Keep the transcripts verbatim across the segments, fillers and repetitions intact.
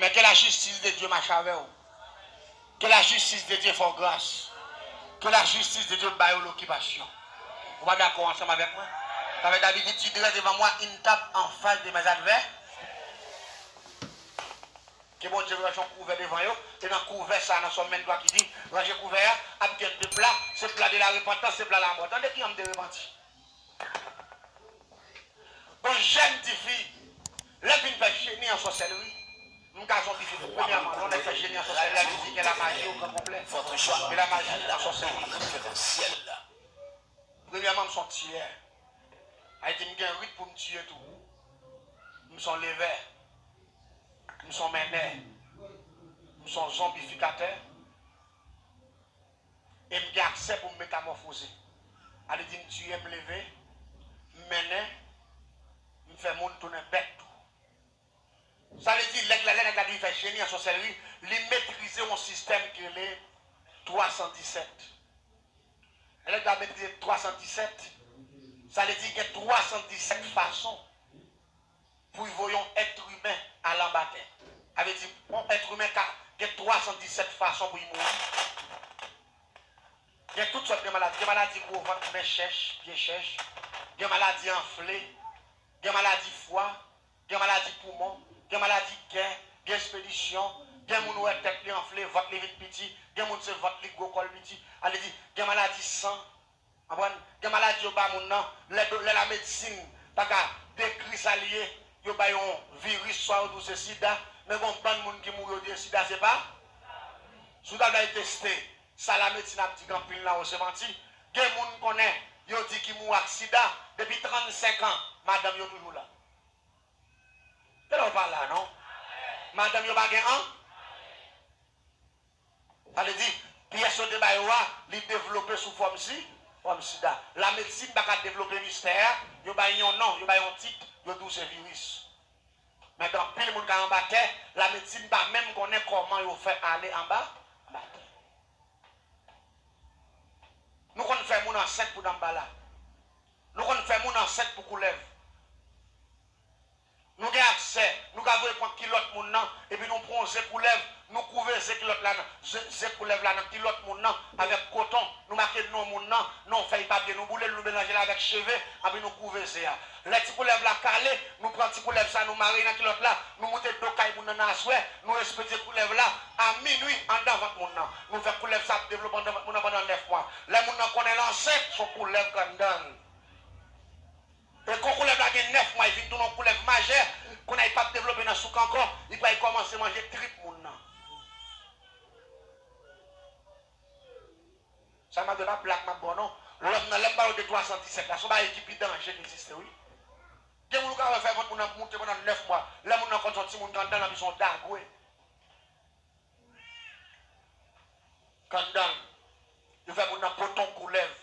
Men ke lajistis de Dye mache avè w. Ke lajistis de Dye fè w gras. Ke lajistis de Dye ba yo lokipasyon. Ou pa dakò ansanm avèk mwen? Sa vle di David di, dresser devant moi une table en face de mes adversaires. Ke Bondye ranje yon kouvè devan yo, e nan kouvè sa, nan Sòm venntwa ki di, ranje kouvè a, ap gen de pla, se pla de la repantans, se pla lanmò. Tande ki jan m te repanti. Bon, jèn tifi, lè l vin fè jeni an sòsèlri, m ka zonbifye tou. Premyèman, lè w fè jeni an sòsèlri, a vle di gen lamaji o gran konplè. E lamaji an sòsèlri. Premyèman, m se yon tiyè. A vle di m gen rit pou m tiye tou. M se yon levè. M se yon mennen. M se yon zonbifikatè. E m gen aksè pou m metamòfoze. A vle di m tiye, m leve, m mennen, m fè moun tounen bèt tou. Sa vle di, lè nèg la, lè nèg la vin fè jeni an sòsèlri, li metrize yon sistèm ki rele twa san disèt. Lè nèg la metrize twa san disèt, sa vle di gen twa san disèt fason pou y voye yon èt imen al anba tè. Sa vle di, yon èt imen ka gen twa san disèt fason pou y mouri. Gen tout sòt de maladi. Gen maladi gwo vant, men chèch, pye chèch. Gen maladi anfle. Gen maladi fwa. Gen maladi poumon. Gen maladi kè. Gen espedisyon. Gen moun ou wè tèt li anfle, vant li vin piti. Gen moun se vant li gwo, kò l piti. Sa vle di, gen maladi san. Konprann? Gen maladi yo ba moun nan, lè do, lè lamedsin pa ka dekri sa l ye, yo ba yo yon viris, swa yo di w se sida, men gen yon bann moun ki mouri, yo di se sida, se pa? Si w ta vle al teste sa lamedsin ap di k anpil nan yo se manti, gen moun m konnen, yo di ki mouri ak sida, depi trannsenk an, madanm yo toujou la. Genlè yo pa la, non? Madanm yo pa gen an? Sa vle di, pyès yo te ba yo a, li devlope sou fòm si, fòm sida. Lamedsin pa ka devlope mistè a, yo bay yon non, yo bay yon tit, yo di w se viris. Men gen anpil moun k anba tè, lamedsin pa menm konnen kòman yo fè ale anba, anba tè. Nou konn fè moun ansent pou danmbala. Nou konn fè moun ansent pou koulèv. Nou gen aksè, nou ka voye pran kilòt moun nan, epi nou pran yon ze koulèv, nou kouve ze kilòt la nan, ze, ze koulèv la nan kilòt moun nan avèk koton, nou make non moun nan, non fèy papye, nou boule l, nou melanje l avèk cheve, epi nou kouve ze a. Lè ti koulèv la kale, nou pran ti koulèv sa, nou mare nan kilòt la, nou moute do kay moun nan nan aswè, nou espedye koulèv la a minwi anndan vant moun nan. Nou fè koulèv sa ap devlope anndan vant moun nan pandan nèf mwa. Lè moun nan konnen l ansent, se yon koulèv k anndan l. E kon koulèv la gen nèf mwa, li vin tounen yon koulèv majè, kounye a li p ap devlope nan souk ankò, li pral kòmanse manje trip moun nan. Sa m ap di w pa blag m ap ba w non. Lòm nan, lè m pale w de twa san disèt la, se yon bagay ki pi danje ki egziste, wi. Gen moun ou ka wè fè vant moun nan moute pandan nèf mwa. Lè moun nan konn se yon timoun k anndan l, epi se yon dagwe k anndan l. Yo fè moun nan pote yon koulèv.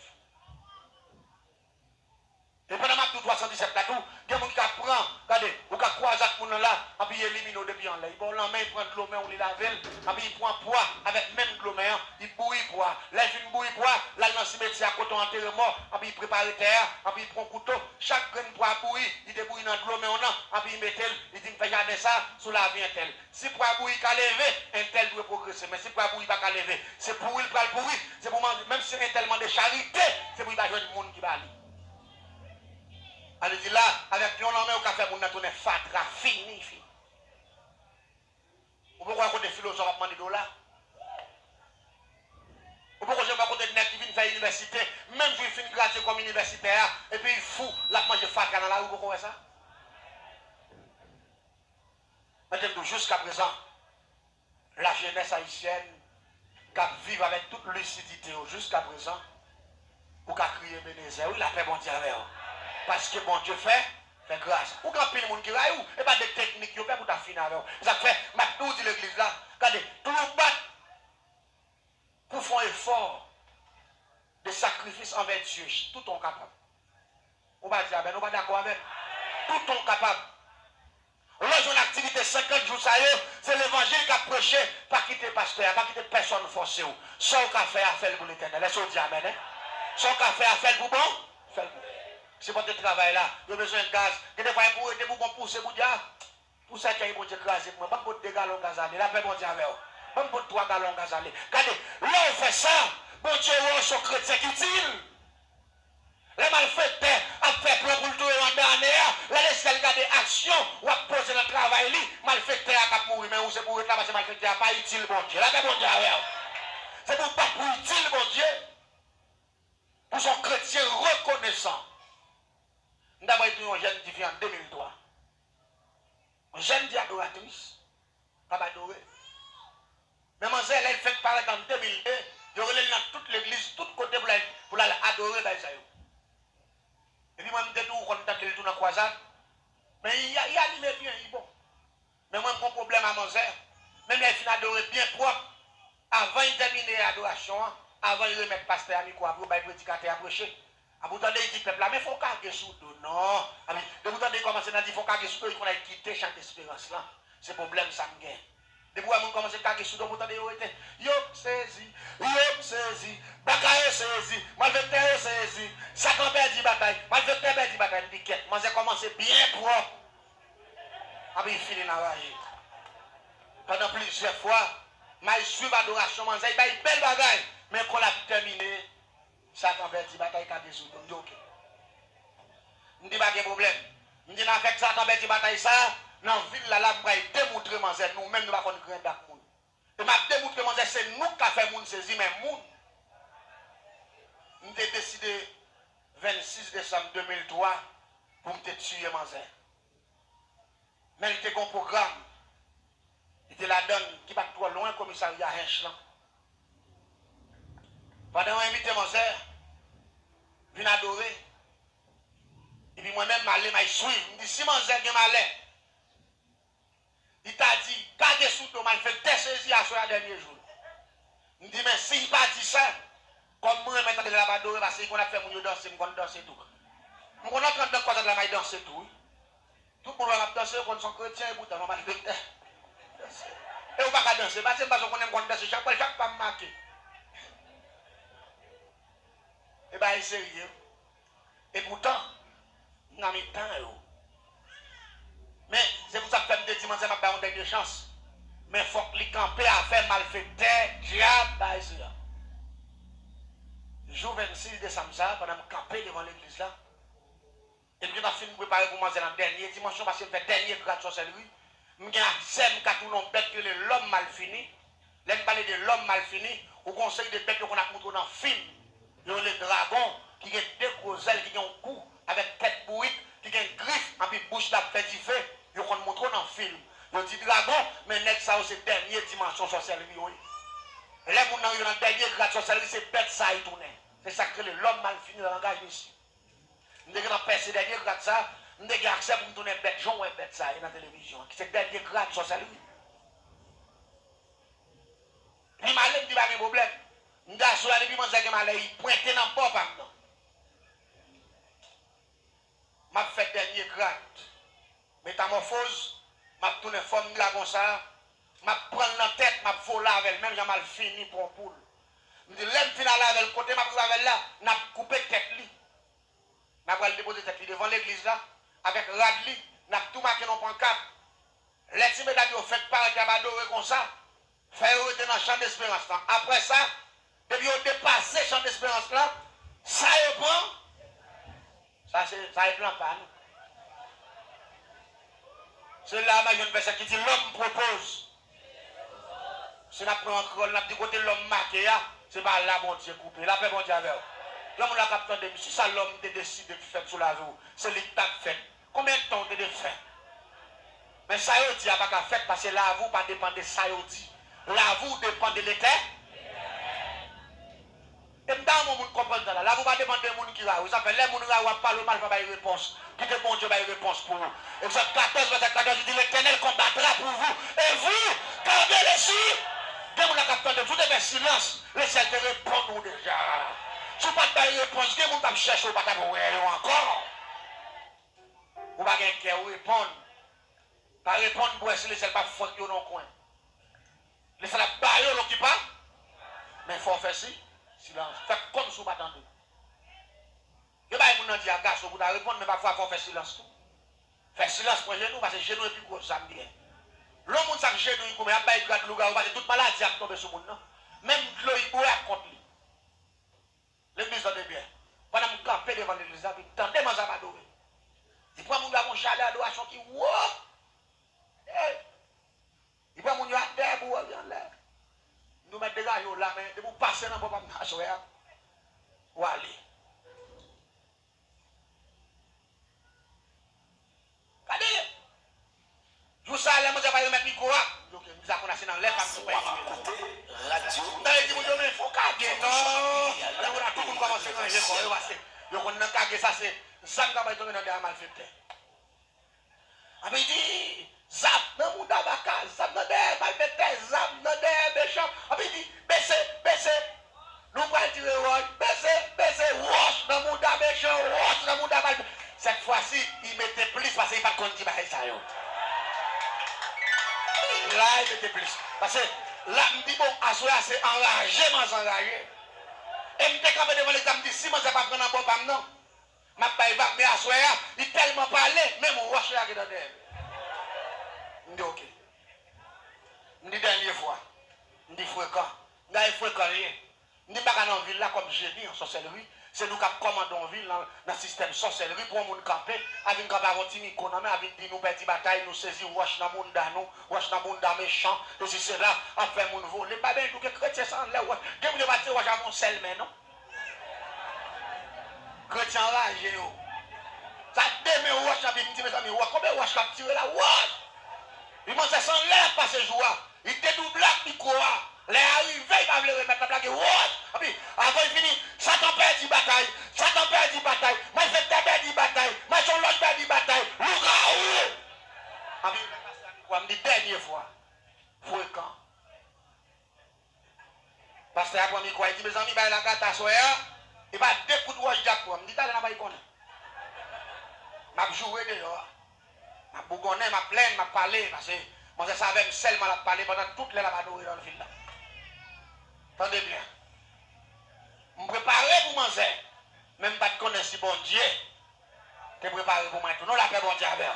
E pandan m ap di w twa san disèt la tou, gen moun ki ka pran, gade, ou ka kwaze ak moun nan la, anpi li elimine w depi anlè. Li ba w lanmen, li pran dlo men w, li lave l, anpi li pran pwa avèk menm dlo men an, li bouyi pwa. Lè li fin bouyi pwa, l al nan simetyè a kote yo antere mò, anpi li prepare tè a, anpi li pran kouto. Chak grenn pwa bouyi, li te bouyi nan dlo men w nan, anpi li mete l, li di m fè jaden sa sou lavi entèl. Si pwa bouyi ka leve, entèl dwe pwogrese. Men si pwa bouyi pa ka leve, se pouri l pral pouri. Se pou mande, menm si entèl mande charite, se pou li pa jwenn moun ki ba li. Sa vle di la, avèk yon lanmen, ou ka fè moun nan tounen fatra, fini, fini. Ou poko wè kote filozòf ap mande dola? Ou poko janm wè kote nèg ki vin fè inivèsite, menm jou li fin gradye kòm inivèsitè a, epi li fou, l ap manje fatra nan lari, ou poko wè sa? Mete m di w, jiskaprezan, lajenès ayisyèn k ap viv avèk tout lisidite yo jiskaprezan, ou ka kriye Ebenezè, wi, lapè Bondye avè w. Paske Bondye fè, fè gras. Ou gen anpil moun ki rayi w, e pa de teknik yo fè pou ta fini avè w. Se sa k fè, m ap toujou di legliz la, gade, tou w bat pou fè yon efò de sakrifis anvè Dye, toutan w kapab. Ou pa di amèn, ou pa dakò avè m? Toutan w kapab. Lè w jwenn aktivite senkant jou sa yo, se levanjil k ap preche, pa kite pastè a, pa kite pèsonn fòse w. Sa w ka fè a, fè l pou Letènèl. Èske w di amèn, en? Sa w ka fè a, fè l pou bon, fè l pou bon. Sipòte travay la, yo bezwen gaz. Gen de fwa, e pou rete pou bon pouse boudya. Pou sèkèy Bondye kraze pou mwen, ban m pot de galon gaz ale. Lapè Bondye avè w. Ban m pot twa galon gaz ale. Gade, lè w fè sa, Bondye wè w se yon kretyen ki itil. Lè malfektè ap fè plan pou l touye w anndan ane a, lè lesyèl gade aksyon w ap poze nan travay li, malfektè a k ap mouri, men ou se pou w ret la, paske malfektè a pa itil Bondye. Lapè Bondye avè w. Se pou w bat pou w itil Bondye. Pou w se yon kretyen rekonesan. M ta pral di yon jèn tifi an de mil twa. Yon jèn ti adoratris k ap adore. Men manzè, lè l fèk parèt an de mil de, yo rele l nan tout legliz, tout kote pou l al, pou l al adore bay sa yo. Epi mwen, m te tou konn tande l tou nan kwazad. Men li, li anime byen, li bon. Men mwen, m gon pwoblèm a manzè. Menm lè l fin adore byen pwòp, avan l tèmine adorasyon an, avan l remèt pastè a mikwo a pou yo bay predikatè a preche, a pou tande li di pèp la, men fò w kage sou do non. Depi w tande li kòmanse nan di fò w kage sou do, li konn al kite Chan Desperans lan. Se pwoblèm sa m gen. Depi w wè moun kòmanse kage sou do, pou tande yo rete. Yo sezi, yo sezi, bagay yo sezi, malfektè yo sezi, Satan pèdi batay, malfektè pèdi batay. M di kèt, manzè kòmanse byen pwòp. Epi li fini nan raje. Pandan plizyè fwa, m al swiv adorasyon manzè, li bay bèl bagay. Men kon l ap tèmine, Satan pèdi batay, kage sou do. M di oke. M di pa gen pwoblèm. M di nan fèt Satan pèdi batay sa, nan vil la la, m pral demoutre manzè nou menm nou pa konn griyen dak moun. E m ap demoutre manzè se nou k ka fè moun sezi, men moun. M te deside vennsis desanm de mil twa pou m te tiye manzè. Men li te gen yon pwogram. Li te ladann ki pa t twò lwen komisarya Hench lan. Pandan yo envite manzè vin adore, epi mwen menm m ale, m al swiv. M di si manzè gen malè, li ta di, kage sou do, malfektè sezi, aswè a dènye jou l. M di men si l pa di sa, kòm mwen renmen tande lè l ap adore, paske li konn ap fè moun yo danse, m konn danse tou. M konn antre anndan kwazad la, m al danse tou, wi. Tout moun wè m ap danse, yo konn se yon kretyen, epoutan m yon malfektè. E ou pa ka danse, paske m pa konnen m konn danse, chak fwa, chak pa m make. E bagay serye. Epoutan, m nan mitan yo. Men, se pou sa k fè m te di manzè m ap ba yon dènye chans. Men fòk li kanpe afè malfektè, dyab, bagay sila. Jou vennsis desanm sa, pandan m kanpe devan legliz la, epi m ap fin prepare pou manzè nan dènye dimansyon, paske m fè dènye grad sòsèlri. M gen aksè, m ka tounen yon bèt ki rele lòm malfini. Lè n pale de lòm malfini, ou gen yon seri de bèt yo konn ap moutre w nan fim. Yo rele dragon, ki gen de gwo zèl, ki gen yon kou, avèk tèt bourik, ki gen grif, anpi bouch l ap fè dife. Yo konn moutre w nan fim. Yo di dragon, men nèg sa yo se dènye dimansyon sòsèlri yo ye. Lè moun nan rive nan dènye grad sòsèlri, se bèt sa y tounen. Se sa k rele lòm malfini nan langaj misye. M te gentan pèse dènye grad sa, m te gen aksè pou m tounen bèt jan w wè bèt sa ye nan televizyon an, ki se dènye grad sòsèlri. Li m ale, m di pa gen pwoblèm. M di aswè a depi manzè gen malè, li pwente nan bò pa m nan. M ap fè dènye grad. Metamòfoz, m ap tounen fòm dragon sa, m ap pran l nan tèt, m ap vole avè l, menm jan m al fini pran poul. M di lè m fin ale avè l, kote m ap rive avè l la, n ap koupe tèt li. N a pral depoze tèt li devan legliz la, avèk rad li, n ap tou make nan yon pankat. Lè ti medam yo fèk parèt, y ap adore konsa, fè yo rete nan Chan Desperans lan. Apre sa, depi yo depase Chan Desperans lan, sa yo pran, sa se, sa e plan pa nou. Se la m a jwenn vèsè ki di, lòm pwopoz. Si n ap pran an kreyòl, n ap di kote lòm make a, se pa la Bondye koupe. Lapè Bondye avè w. Granmoun la k ap tande m, si sa lòm te deside fèt sou lavi w, se li k t ap fèt. Konbyen tan w te dwe fè? Men sa yo di a pa ka fèt, paske lavi w pa depann de sa yo di. Lavi w depann de Letè-, E m ta renmen yon moun konprann sa la. Lavi w pa depann de moun ki rayi w. Sa fè lè moun rayi w ap pale w mal, pa bay repons. Kite Bondye bay repons pou ou. Egzòd katòz, vèsè katòz, li di, L'Éternel combattra pour vous, et vous garderez les cieux. Gen moun la k ap tande m. Si w te fè silans, Lesyèl te reponn ou deja. Si w pa t bay repons, gen moun k ap chèche w, pa t ap wè yo ankò. Ou pa gen kè, ou reponn. Pa reponn pou wè si Lesyèl p ap fwèk yo nan yon kwen. Lesyèl ap ba yo lè w ki pa. Men fò w fè si, silans. Fè kòmsi w pa tande. Yo bay moun nan di a gason pou ta reponn, men pafwa fò w fè silans tou. Fè silans, pran jenou, paske jenou e pi gwo zam li ye. Lè yon moun sa k jenou, li goumen, y ap bay grad lougawou, paske tout maladi ap tonbe sou moun nan. Menm dlo li bwè ap kont li. Legliz, tande byen. Pandan m kanpe devan legliz la, epi m tande manzè ap adore. Li pran moun yo ak yon chalè adorasyon ki wo. Hey! Li pran moun yo atè pou yo anlè. M di w mèt degaje w la, men depi w pase nan bò pa m aswè a, w ale. Gade! Jou sa a, lè manzè pa remèt mikwo a, m di, "Ok, m di sa konn ase nan lè pa m tou bay mikwo." M ta di moun yo, "Men fò kage non." Lè moun la, tout moun kòmanse ranje kò yo, paske yo konn nan kage sa, se zam k ap bay tonbe nan dèyè malfektè. Epi di, "Zam nan mouda baka, zam nan dèyè malfektè, zam nan dèyè mechan." Epi di, "Bese, bese." Nou pral tire wòch, bese, bese, wòch nan mouda mechan, wòch nan mouda malfektè. Sèt fwa si, li mete plis, paske li pa t konn di bagay sa yo. La, li mete plis. Paske la, m di, "Bon, aswè a, se anraje, manzè anraje." E m te kanpe devan legliz la, m di, "Si manzè pa pran nan bò pa m, non." M ap bay vag, men aswè a, li tèlman pale, menm wòch lage nan dèyè l. M di, "Ok." M di, "Dènye fwa." M di, "Frekan." M di, "A, e frekan li ye." M di, "M pa ka nan vil la kòm jeni an sòsèlri. Se nou k ap kòmande yon vil nan, nan sistèm sòsèlri pou yon moun kanpe, a vin kanpe avè yon ti mikwo nan men, a vin di nou pèdi batay, nou sezi wòch nan mounda nou, wòch nan mounda mechan, sesi sela, ap fè moun vole." M pa benyen di w ke kretyen sa anlè wòch. Gen moun yo pa tire wòch avè yon sèl men, non. Kretyen anraje yo. Sa demen wòch nan Bib, m di, "Mezanmi, wòch, konbyen wòch k ap tire la? Wòch!" Li manzè san lè l ap pase jou a. Li dedouble ak mikwo a. Lè a rive, li pa vle remèt, l ap lage wòch. Epi, avan l fini, Satan pèdi batay, Satan pèdi batay, malfektè pèdi batay, masonlòj pèdi batay, lougawou. Epi, pastè a mikwo a, m di, "Dènye fwa, frekan." Pastè a pran mikwo a, li di, "Mezanmi, bagay la gate aswè a. E pa de kout wòch dyak pran." M di, "Talè n ap al konnen." M ap joure deyò a. M ap bougonnen, m ap plenn, m ap pale, paske manzè sa avè m sèlman l ap pale pandan tout lè l ap adore nan vil la. Tande byen. M prepare pou manzè, men m pa t konnen si Bondye te prepare pou mwen tou. Non, lapè Bondye avè w.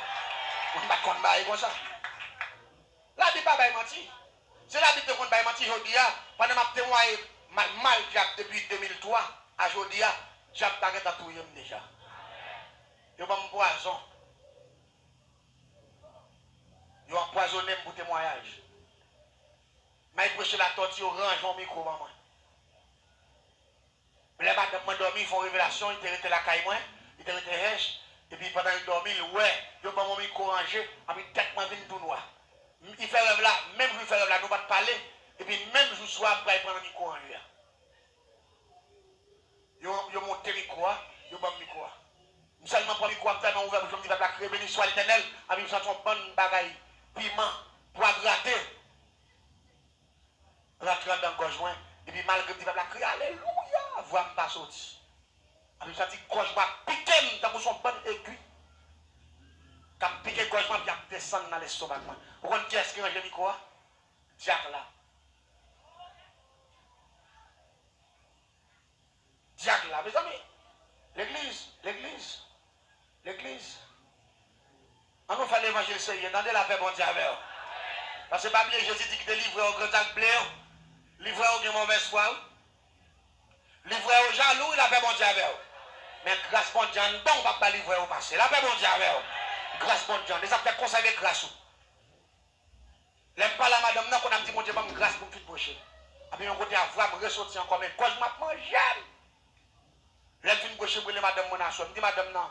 M pa t konn bagay konsa. Labib pa bay manti. Si Labib te konn bay manti jodi a, pandan m ap temwaye mal, mal dyak depi de mil twa a jodi a, dyak ta gentan touye m deja. Yo ban m pwazon. Yo anpwazonnen m pou temwayaj. M al preche Latòti, yo ranje yon mikwo ban mwen. Lè madanm mwen dòmi, li fè yon revelasyon, li te rete lakay mwen, li te rete Hèch, epi pandan l dòmi, l wè, yo ban m yon mikwo ranje, epi tèt mwen vin tou nwa. M, li fè rèv la, menm jou li fè rèv la, nou pa t pale, epi menm jou swa, m pral pran nan mikwo ranje a. Yo, yo monte mikwo a, yo ban m mikwo a. M sèlman pran mikwo a, m tèlman ouvè bouch mwen, m di, "Pèp la, kriye, beni swa Letènèl," epi m santi yon bann bagay, piman, pwa grate. Rantre anndan gòj mwen, epi malgre m di pèp la kriye, "Alelouya!" Vwa m pa soti. Epi m santi gòj mwen ap pike m tankou se yon bann egwi k ap pike gòj mwen, epi ap desann nan lestomak mwen. Ou konn kiyès ki ranje mikwo a? Dyak la. Dyak la, mezanmi. Legliz, legliz, legliz. An nou fè levanjil serye, tande, lapè Bondye avè w. Paske pa bliye, Jezi di, "Kite livrè yo grandi ak ble yo." Livrè yo gen movèz fwa, wi. Livrè yo jalou, wi, lapè Bondye avè w. Men gras Bondye anndan w p ap ba livrè yo pase. Lapè Bondye avè w. Gras Bondye anndan. E sa k fè konsève gras ou. Lè m pale a madanm nan, kounye a m di, "Bondye, ban m gras pou m fin preche." Epi yon kote a, vwa m resoti ankò, men gòj mwen ap manje m. Lè m fin preche, m rele madanm mwen nan aswè. M di madanm nan,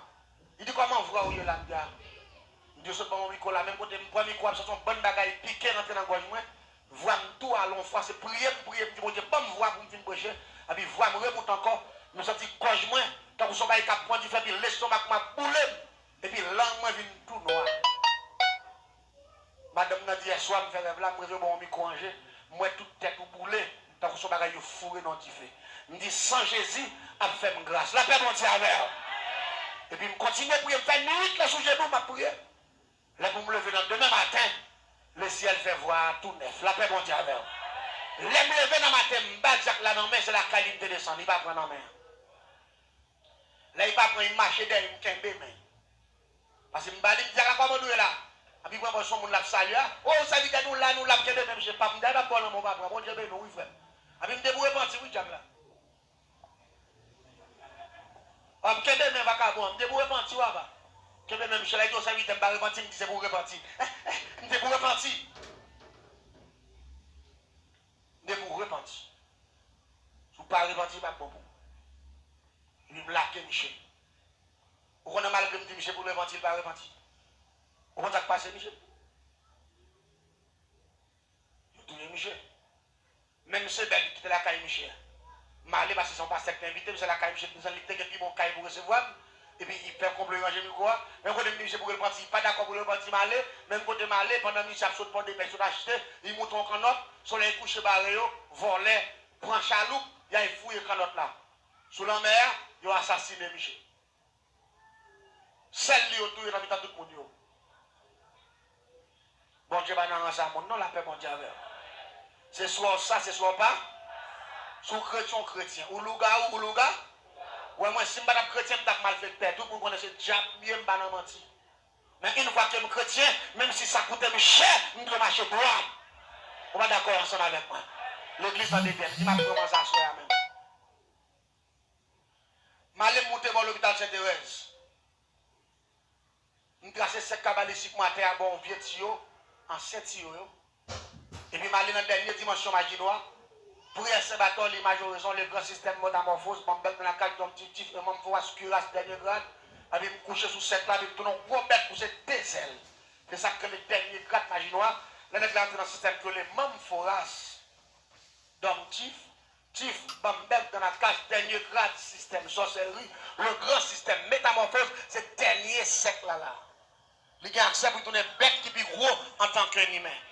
li di, "Kòman vwa w ye la?" M di, "A." M di, "Yo sot ban mwen mikwo la." Menm kote m pran mikwo a, m santi yon bann bagay pike rantre nan gòj mwen. Vwa m tou ale yon fwa, se priye m priye, m di, "Bondye, ban m vwa pou m fin preche." Epi vwa m remoute ankò, m santi gòj mwen, tankou se yon bagay k ap pran dife, epi lestomak mwen ap boule m. Epi lang mwen vin tou nwa. Madanm nan di, "Yèswa, m fè rèv la, m reve w ban w mikwo ranje, m wè tout tèt ou boule, tankou se yon bagay yo foure nan dife." M di, "San Jezi ap fè m gras." Lapè Bondye avè w. Epi m kontinye priye, m fè nuit lan sou jenou, m ap priye. Lè pou m leve nan demen maten, lesyèl fè vwa a tou nèf. Lapè Bondye avè w. Lè m leve nan maten, m ba dyak la nan men, se lakay li m te desann, li pa pran nan men an. Lè li pa pran, li mache dèyè m, kenbe men. Pase m ba li, m di, "Ala kòman nou ye la?" Epi pran pòz yon moun l ap salye a. "O, sèvitè, nou la, nou la, m kenbe men, misye, pap, m dèyè, m ap ba w lanmen, w pa pran, Bondye beni w, wi, frè m." Epi m te pou repanti, wi, djab la. Ò, m kenbe men vakabon an, m te pou repanti, wi, apa. Kenbe men, misye la, li di, "O, sèvitè, m pa repanti," m di, "Se pou w repanti." M te pou repanti. M te pou repanti. Si w pa repanti, pa bon pou ou. Epi m lage misye. Ou konnen malgre m di misye pou l repanti, l pa repanti. Ou konn sa k pase misye? Yo touye misye. Menm se bèl ki te lakay misye a. M ale pase se yon pastè ki te envite m, se lakay misye, li te gen pi bon kay pou resevwa m. Epi li fè konplo, li ranje mikwo a. Menm kote m di misye pou l repanti, li pa dakò pou l repanti, m ale. Menm kote m ale, pandan misye ap sot Pòdepè, sot achte, li moute yon kannòt, solèy kouche bare yo, vòlè, pran chaloup, y al fouye kannòt la. Sou lanmè a, yo asasinen misye. Sèl li yo touye nan mitan tout moun yo. Bondye pa nan rans a moun non, lapè Bondye avè w. Se swa w sa, se swa w pa. Si w kretyen, w kretyen. Ou lougawou, ou louga. Ou wè mwen, si m pa t ap kretyen, m t ap malfektè. Tout moun konnen se djab m ye, m pa nan manti. Men yon fwa ke m kretyen, menm si sa koute m chè, m dwe mache dwat. Ou pa dakò ansanm avèk mwen? Legliz tande byen, m di m ap pran manzè aswè a menm. M ale m moute bò lopital Sent Terèz. M trase sèk kabalistik mwen atè a, bò yon vye tiyo, ansyen tiyo yo. Epi m ale nan dènye dimansyon Majinwa. Priyè Sen Batòli, Majorizon, le gran sistèm metamòfoz, manm bèk nan lakaj, dòm tif tif, e manm voras, kiras, dènye grad. Epi m kouche sou sèk la, epi m tounen yon gwo bèk pou se de zèl. Se sa k rele dènye grad Majinwa. Lè nèg la antre nan sistèm ki rele manm voras. Dòm tif, tif, bambèk, dannakas, dènye grad, sistèm sòsèlri, le gran sistèm metamòfoz, se dènye sèk la la. Li gen aksè pou tounen bèt ki pi gwo antanke imen.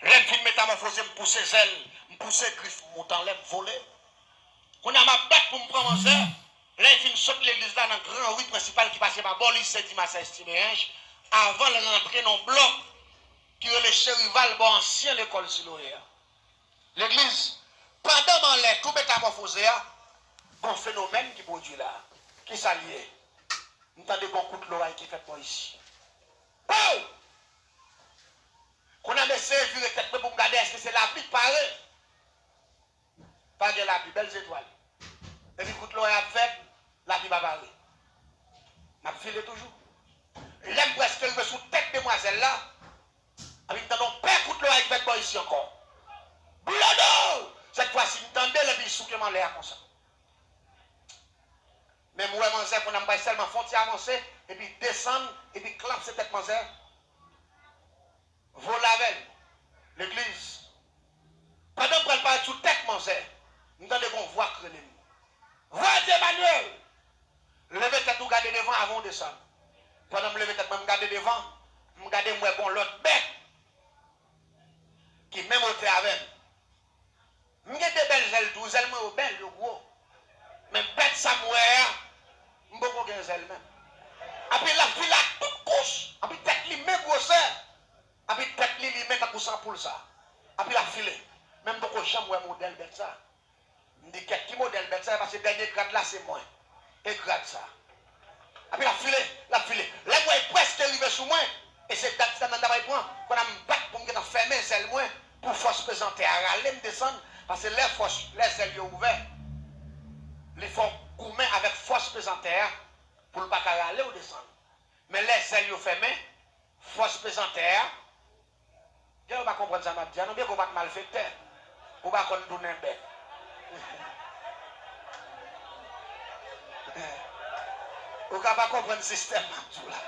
Lè m fin metamòfoze, m pouse zèl, m pouse grif, m moute anlè, m vole. Kounye a m ap bat pou m pran manzè. Lè l fin sot legliz la nan gran ri prensipal ki pase pa bò lise Dimasèch Ti Meyenj, avan l rantre nan yon blòk ki rele Cherival bò ansyen lekòl Siloe a. Legliz, pandan m anlè tou metamòfoze a, gon fenomèn ki pwodui la. Kisa l ye? M tande gon kout loray ki fèt bò isi. Pow! Kounye a m eseye vire tèt mwen pou m gade èske se lapli k pare. Pa gen lapli, bèl zetwal. Epi kout loray ap fèt, lapli pa pare. M ap file toujou. Lè m prèske rive sou tèt demwazèl la, epi m tande yon pè kout loray ki fèt bò isi ankò. Blodo! Sèt fwa si m tande l epi l souke m anlè a konsa. Men m wè manzè kounye a m pral sèlman fè yon ti avanse, epi desann, epi klapse tèt manzè. Vole avè l. Legliz. Pandan m pral parèt sou tèt manzè, m tande gon vwa k rele m. Vwa di Emmanuel! Leve tèt ou gade devan avan w desann. Pandan m leve tèt mwen, m gade devan, m gade m wè gon lòt bèt ki menm otè avè m. M gen de bèl zèl tou, zèl mwen yo bèl, yo gwo. Men bèt sa m wè a, m poko gen zèl menm. Epi l ap file ak tout kous, epi tèt li men gwosè, epi tèt li, li men tankou san poul sa. Epi l ap file. Men m poko janm wè modèl bèt sa. M di, "Kèt, ki modèl bèt sa?" Paske dènye grad la, se mwen. E grad sa. Epi l ap file, l ap file. Lè m wè l prèske rive sou mwen, e se dat ti dam nan ta pral pran. Kounye a m bat pou m gentan fèmen zèl mwen, pou fòs pezantè a rale m desann, paske lè fòs, lè zèl yo ouvè, li fè w goumen avèk fòs pezantè a pou l pa ka rale w desann. Men lè zèl yo fèmen, fòs pezantè a, gen yo pa konprann sa m ap di a non, byen ke w pa t malfektè, ou pa konn tounen bèt. Ou ka pa konprann sistèm m ap di w la.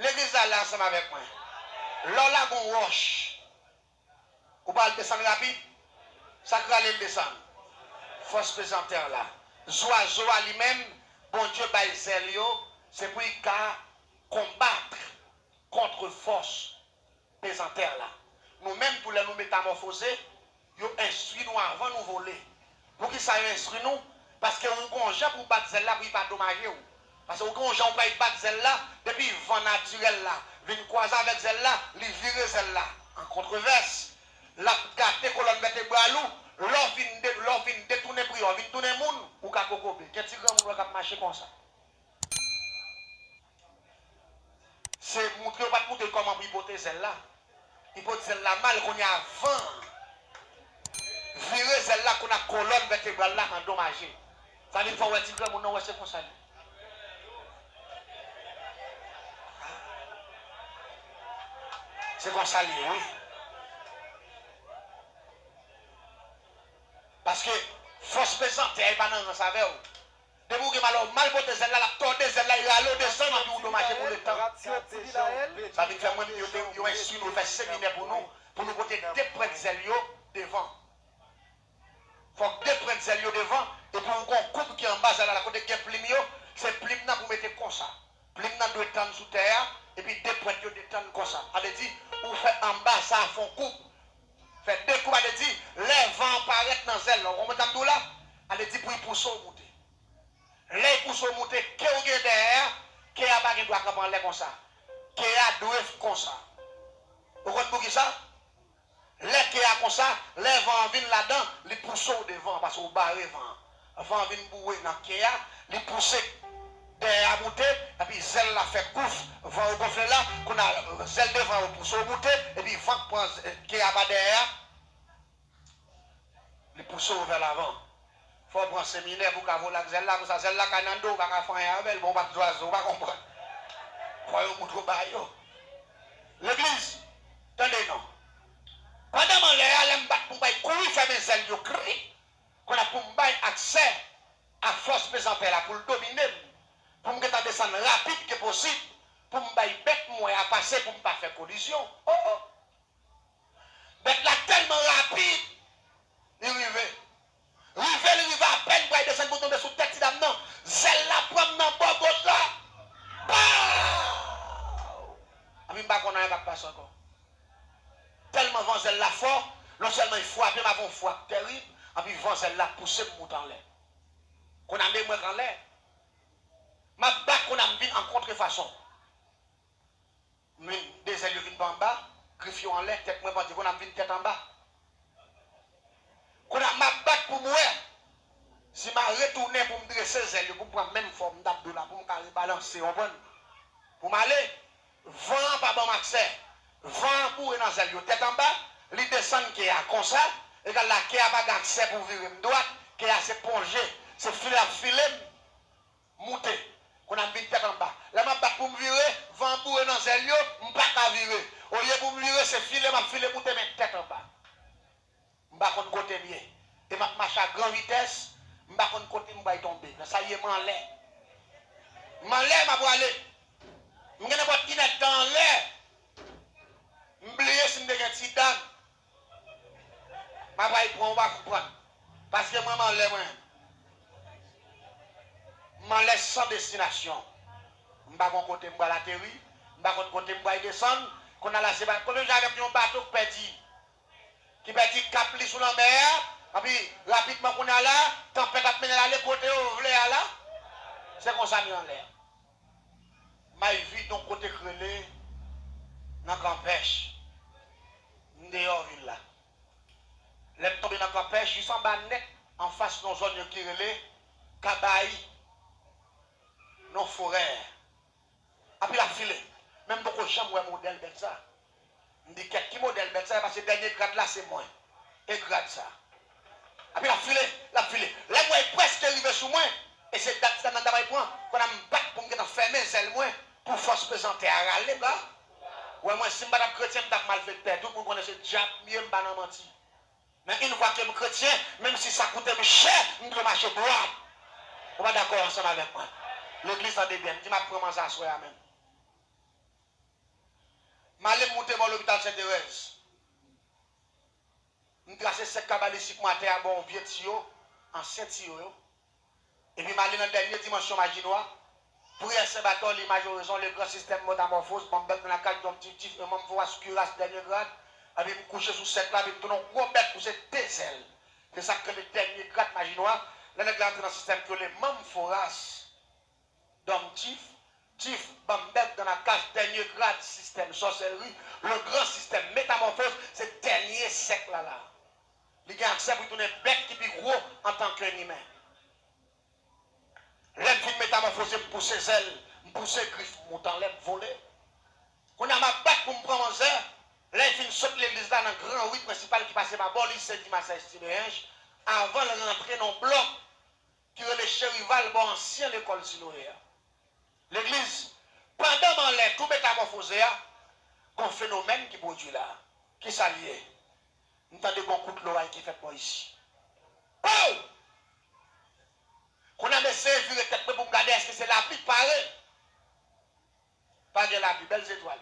Legliz la la ansanm avèk mwen. Lè w lage yon wòch, ou pa al desann rapid? Sa k rale l desann? Fòs pezantè la. Zwazo a li menm, Bondye bay zèl yo, se pou li ka konbat kont fòs pezantè la. Nou menm tou, lè nou metamòfoze, yo enstwi nou avan nou vole. Poukisa yo enstwi nou? Paske ou gon jan pou w bat zèl la pou li pa domaje w. Paske ou gon jan ou pral bat zèl la, depi van natirèl la vin kwaze avèk zèl la, li vire zèl la an kontrevès. L ap gate kolòn vètebral ou, Lè w vin de, lè w vin detounen priyè, w vin tounen moun, ou ka kokobe. Gen ti granmoun wè k ap mache konsa. Se moutre, yo pa t moutre l kòman pou l pote zèl la. Li pote zèl la mal, kounye a van vire zèl la, kounye a kolòn vètebral la andomaje. Sa vin fè w wè ti granmoun nan, wè se konsa l ye. Se konsa l ye, wi. Paske fòs pezantè a pa nan rans avè w. Depi w gen malè, w mal pote zèl la, l ap tòde zèl la, li rale w desann, anpi w domaje pou letan. Sa vin fè mwen, yo te, yo enstwi nou, yo fè seminè pou nou, pou nou pote de pwent zèl yo devan. Fòk de pwent zèl yo devan, epi w gon koub ki anba zèl la, kote gen plim yo, se plim nan pou mete konsa. Plim nan dwe tann sou tè a, epi de pwent yo detann konsa. A vle di, ou fè anba sa a fè yon koub. Fè de koub, a vle di, lè van an parèt nan zèl la, ou konprann sa m di w la? A vle di pou l pouse w moute. Lè l pouse w moute, ke w gen dèyè a, ke a pa gen dwa kanpe anlè konsa. Ke a dwe konsa. Ou konn poukisa? Lè ke a konsa, lè van an vin ladan, li pouse w devan, paske w bare van an. Van an vin boure nan ke a, li pouse dèyè a moute, epi zèl la fè gouf, van yo gonfle la, kounye a zèl devan yo pouse w moute, epi van k pran z-, ke a pa dèyè a, li pouse w vè lavan. Fò w pran seminè pou w ka vole ak zèl la, konsa zèl la ka nan do, ou pa ka fè anyen avè l, bon, ou pa t zwazo, ou pa konprann. Fò yo moutre w ba yo. Legliz, tande non. Pandan m anlè a, lè m bat pou m bay kouri fèmen zèl yo, kri, kounye a pou m bay aksè a fòs pezantè la pou l domine m, pou m gentan desann rapid ke posib, pou m bay bèt m wè a pase, pou m pa fè kolizyon. Oh, oh. Bèt la tèlman rapid, li rive. Rive, li rive apèn, pral desann pou tonbe sou tèt ti dam nan. Zèl la pran m nan bò goch la. Pow! Anpi m pa konn anyen k ap pase ankò. Tèlman van zèl la fò, non sèlman li frape m avè yon frap tèrib, anpi van zèl la pouse m moute anlè. Kounye a m wè k anlè. M ap bat kounye a m vin an kontrefason. Men, de zèl yo vin pa anba, grif yo anlè, tèt mwen pandye, kounye a m vin tèt anba. Kounye a m ap bat pou m wè si m a retounen pou m drese zèl yo, pou m pran menm fòm m t ap di w la, pou m ka rebalanse, w konprann? Pou m ale, van an pa ban m aksè. Van an boure nan zèl yo, tèt anba, li desann ke a konsa, egal la ke a pa gen aksè pou vire m dwat, ke a se plonje, se file l ap file m. Moute. Kounye a m vin tèt anba. Lè m ap bat pou m vire, van an boure nan zèl yo, m pa ka vire. Olye pou m vire, se file m ap file moute, men tèt anba. M pa konn kote m ye. E m ap mache a gran vitès, m pa konn kote m pral tonbe. Nan sa ye m anlè. M anlè, m ap prale. M gen nenpòt inèdtan anlè. M bliye si m te gen ti dam. M ap al pran ou pa konprann. Paske mwen m anlè mwen. M anlè san destinasyon. M pa gon kote m pral ateri. M pa konn kote m pral desann. Kounye a la se pa konbyen jan avèk yon bato k pèdi. Ki pèdi kap li sou lanmè a. Epi rapidman kounye a la, tanpèt ap mennen l ale kote yo vle a la. Se konsa m ye anlè. M al vide yon kote k rele nan Kanpèch. M deyò vil la. Lè m tonbe nan Kanpèch, jis anba nèt, anfas yon zòn yo ki rele Kabayi, yon forè. Anpi l ap file. Men m poko janm wè modèl bèt sa. M di, kèt, ki modèl bèt sa? Paske dènye grad la se mwen. E grad sa. Epi l ap file, l ap file. Lè m wè l prèske rive sou mwen, e se dat sa nan dabay pran, kounye a m bat pou m gentan fèmen zèl mwen, pou fòs pezantè a rale m la. Wè mwen, si m pa t ap kretyen, m t ap malfektè. Tout moun konnen se dyab m ye, m pa nan manti. Men yon fwa ke m kretyen, menm si sa koute m chè, m dwe mache dwat. Ou pa dakò ansanm avèk mwen? Legliz, tande byen, m di m ap pran manzè aswè a menm. M ale m moute bò lopital Senterèz. M trase sèk kabalistik mwen atè a, bò yon vye tiyo, ansyen tiyo yo. Epi m ale nan dènye dimansyon Majinwa. Priyè Sen Batòli, Majorizon, le gran sistèm metamòfoz, banm bèk nan lakaj, dòm tif tif, e manm foras, kiras, dènye grad. Epi m kouche sou sèk la, epi m tounen yon gwo bèk pou se de zèl. Se sa k rele dènye grad Majinwa. Lè nèg la antre nan sistèm ki rele manm foras, dòm tif, tif, banm bèk dans la cage, dènye grad, sistèm sòsèlri, le gran sistèm metamòfoz, se dènye sèk la la. Li gen aksè pou l tounen bèt ki pi gwo antanke imen. Lè m fin metamòfoze, m pouse zèl, m pouse grif, m moute anlè, m vole. Kounye a, m ap bat pou m pran manzè. Lè l fin sot legliz la nan gran ri prensipal ki pase pa bò, li se Dimasèy Simeyenj, avan l rantre nan yon blòk ki rele Cherival, bò ansyen lekòl Siloe a. Legliz, pandan m anlè tou metamòfoze a, gon fenomèn ki pwodui la. Kisa l ye? M tande gon kout loray ki fèt bò isi. Pow! Kounye a m eseye vire tèt mwen pou m gade èske se lapli k pare. Pa gen lapli, bèl zetwal.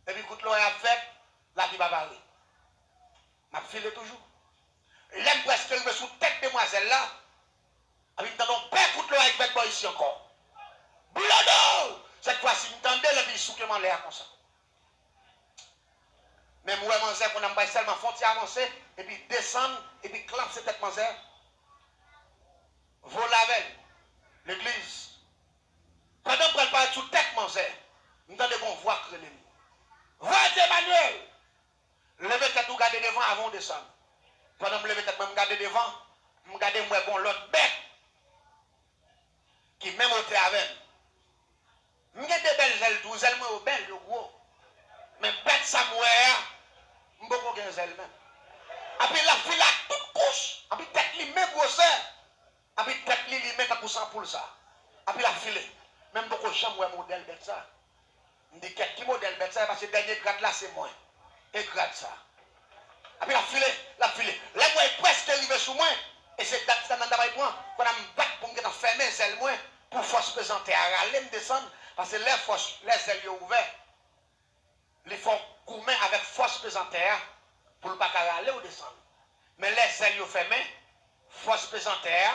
Epi kout loray ap fèt, lapli pa pare. M ap file toujou. Lè m prèske rive sou tèt demwazèl la, epi m tande yon pè kout loray ki fèt bò isi ankò. Blodo! Sèt fwa si m tande l epi l souke m anlè a konsa. Men m wè manzè kounye a m bay sèlman fè yon ti avanse, epi desann, epi klamse tèt manzè. Vole avè l. Legliz. Pandan m pral parèt sou tèt manzè, m tande gon vwa k rele m. Vwa di Emmanuel! Leve tèt ou gade devan avan w desann. Pandan m leve tèt mwen, m gade devan, m gade m wè gon lòt bèt ki menm wotè avè m. M gen de bèl zèl tou, zèl mwen yo bèl, yo gwo. Men bèt sa m wè a, m poko gen zèl menm. Epi l ap file ak tout kouch, epi tèt li menm gwosè. Epi tèt li limen tankou san poul sa. Epi l ap file. Men m poko janm wè modèl bèt sa. M di, kèt, ki modèl bèt sa? Paske dènye grad la se mwen. E grad sa. Epi l ap file, l ap file. Lè m wè l prèske rive sou mwen, e se dat sa nan dabay pran. Kounye a m bat pou m gentan fèmen zèl mwen pou fòs pezantè a rale m desann. Paske lè fòs, lè zèl yo ouvè, li fè w goumen avèk fòs pezantè a pou l pa ka rale w desann. Men lè zèl yo fèmen, fòs pezantè a,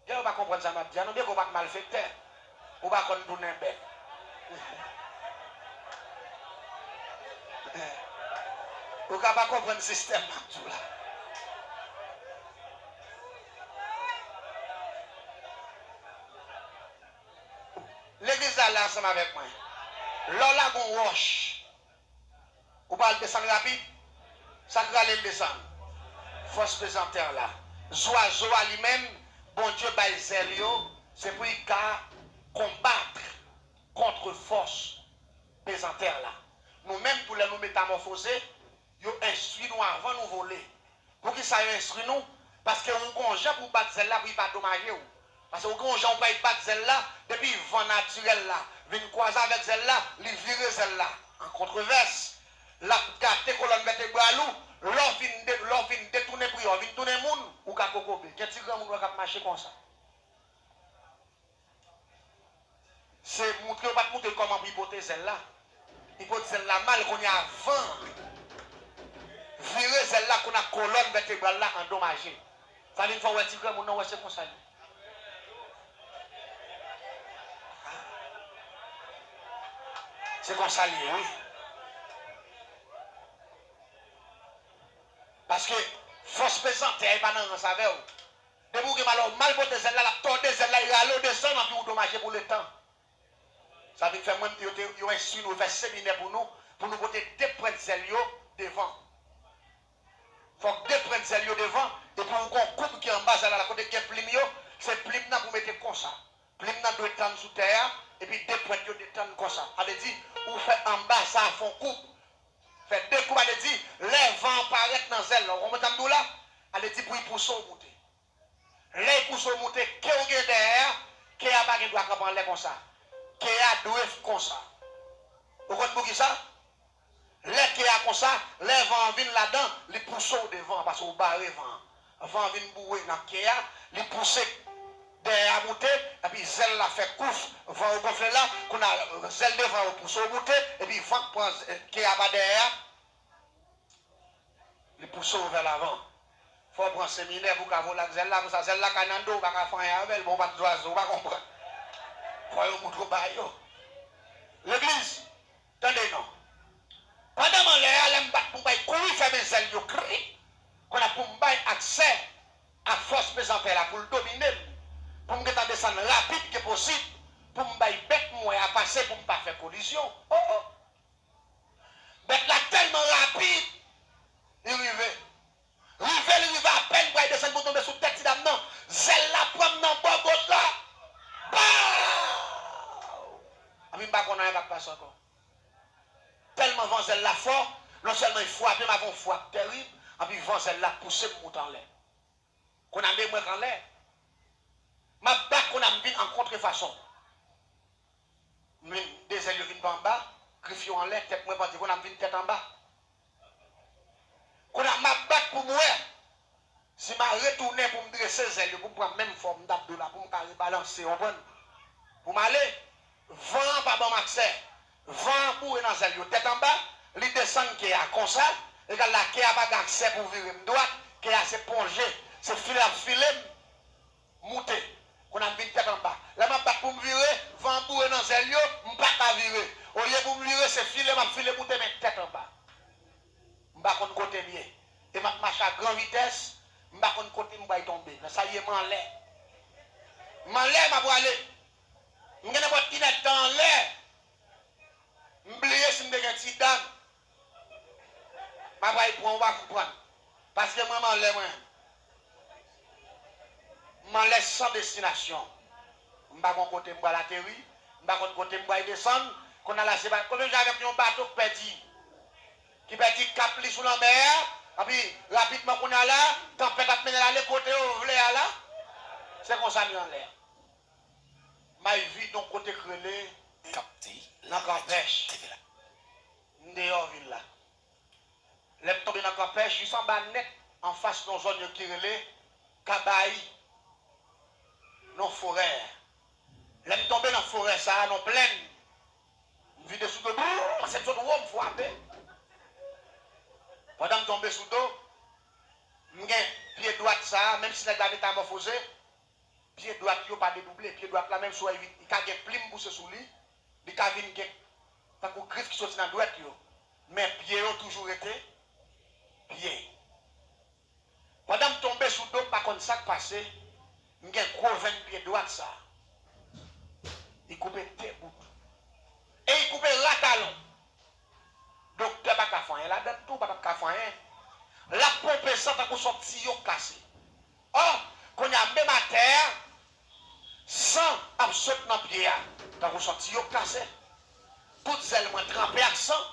gen yo pa konprann sa m ap di a non, byen ke w pa t malfektè, ou pa konn tounen bèt. Ou ka pa konprann sistèm m ap di w la. Legliz la la ansanm avèk mwen. Lè w lage yon wòch, ou pa al desann rapid? Sa k rale l desann? Fòs pezantè la. Zwazo a li menm, Bondye bay zèl yo, se pou li ka konbat kont fòs pezantè la. Nou menm tou, lè nou metamòfoze, yo enstwi nou avan nou vole. Poukisa yo enstwi nou? Paske ou gon jan pou w bat zèl la pou li pa domaje w. Paske ou gon jan ou pral bat zèl la, depi van natirèl la vin kwaze avèk zèl la, li vire zèl la an kontrevès. L ap gate kolòn vètebral ou, lè w fin de, lè w fin detounen pri a, w vin tounen moun, ou ka kokobe. Gen ti granmoun wè k ap mache konsa. Se moutre yo pa t moutre l kòman pou l pote zèl la. Li pote zèl la mal, kounye a van vire zèl la, kounye a kolòn vètebral la andomaje. Sa vin fè w wè ti granmoun nan, wè se konsa l ye. Se konsa l ye, wi. Paske fòs pezantè a pa nan rans avè w. Depi w gen mal, w mal pote zèl la, l ap tòde zèl la, li rale w desann, anpi w domaje pou letan. Sa vin fè mwen, yo te, yo enstwi nou, yo fè seminè pou nou, pou nou pote de pwent zèl yo devan. Fòk de pwent zèl yo devan, epi w gon koub ki anba zèl la, kote gen plim yo, se plim nan pou mete konsa. Plim nan dwe tann sou tè a, epi de pwent yo detann konsa. A vle di, ou fè anba sa a fè yon koub. Fè de koub, a vle di, lè van an parèt nan zèl la, ou konprann sa m di w la? A vle di, pou l pouse w moute. Lè l pouse w moute, ke w gen dèyè a, ke a pa gen dwa kanpe anlè konsa. Ke a dwe konsa. Ou konn poukisa? Lè ke a konsa, lè van an vin ladan, li pouse w devan, paske w bare van an. Van an vin boure nan ke a, li pouse dèyè a moute, epi zèl la fè kouf, van yo gonfle la, kounye a zèl devan yo pouse w moute, epi van k pran ke a pa dèyè a, li pouse w vè lavan. Fò w pran seminè pou w ka vole ak zèl la, konsa zèl la ka nan do w, ou pa ka fè anyen avè l, bon, ou pa t zwazo, ou pa konprann. Fò yo moutre w ba yo. Legliz, tande non. Pandan m anlè a, lè m bat pou m bay kouri fèmen zèl yo, kri, kounye a pou m bay aksè a fòs pezantè la pou l domine m, pou m gentan desann rapid ke posib, pou m bay bèt m wè a pase pou m pa fè kolizyon. Oh, oh. Bèt la tèlman rapid, li rive. Pou tonbe sou tèt ti dam nan, zèl la pran m nan bò goch la. Baw! Anpi m pa konn anyen k ap pase ankò. Tèlman van zèl la fò, non sèlman li frape m avè yon frap tèrib, anpi van zèl la pouse m moute anlè. Kounye a m wè k anlè. M ap bat kounye a m vin an kontrefason. Men de zèl yo vin pa anba, grif yo anlè, tèt mwen pandye, kounye a m vin tèt anba. Kounye a m ap bat pou m wè si m a retounen pou m drese zèl yo, pou m pran menm fòm m t ap dwe la, pou m ka rebalanse, w konprann? Pou m ale, van an pa ban m aksè. Van an boure nan zèl yo, tèt anba, li desann kè a konsa, egal la kè a pa gen aksè pou vire m dwat, kè a se plonje, se file l ap file m. Moute. Kounye a m vin tèt anba. Lè m ap bat pou m vire, van an boure nan zèl yo, m pa ka vire. Olye pou m vire, se file m ap file moute, men tèt anba. M pa konn kote m ye. E m ap mache a gran vitès, m pa konn kote m pral tonbe. Nan sa ye m anlè. M anlè, m ap prale. M gen nenpòt inèdtan anlè. M bliye si m te gen ti dam. M ap pral pran ou pa konprann. Paske mwen, m anlè mwen. M anlè san destinasyon. M pa gon kote m pral ateri. M pa konn kote m pral desann. Kounye a la, se pa, konbyen jan avèk yon bato k pèdi, ki pèdi kap li sou lanmè a, anpi rapidman kounye a la, tanpèt ap mennen l ale kote yo vle a la. Se konsa m ye anlè. M al vide yon kote k rele Kapte nan Kanpèch. T V la. M deyò vil la. Lè m tonbe nan Kanpèch, jis anba nèt, anfas yon zòn yo ki rele Kabayi, nan forè. Lè m tonbe nan forè sa a, nan plèn, m vide sou do, brrr, se sot wo m frape. Pandan m tonbe sou do, m gen pye dwat sa a, menm si nèg la metamòfoze, pye dwat yo pa dedouble. Pye dwat la, menm si w wè li ka gen plim pouse sou li, li ka vin gen tankou grif ki soti nan dwèt yo. Men pye yo toujou rete pye. Pandan m tonbe sou do m, pa konn sa k pase, m gen gwo venn pye dwat sa. Li koupe de bout. E li koupe ra talon. Doktè pa ka fè anyen ladan l tou, pa t ap ka fè anyen. L ap ponpe san tankou se yon tiyo k kase. Ò, kounye a menm atè a, san ap sot nan pye a, tankou se yon tiyo k kase. Tout zèl mwen tranpe ak san.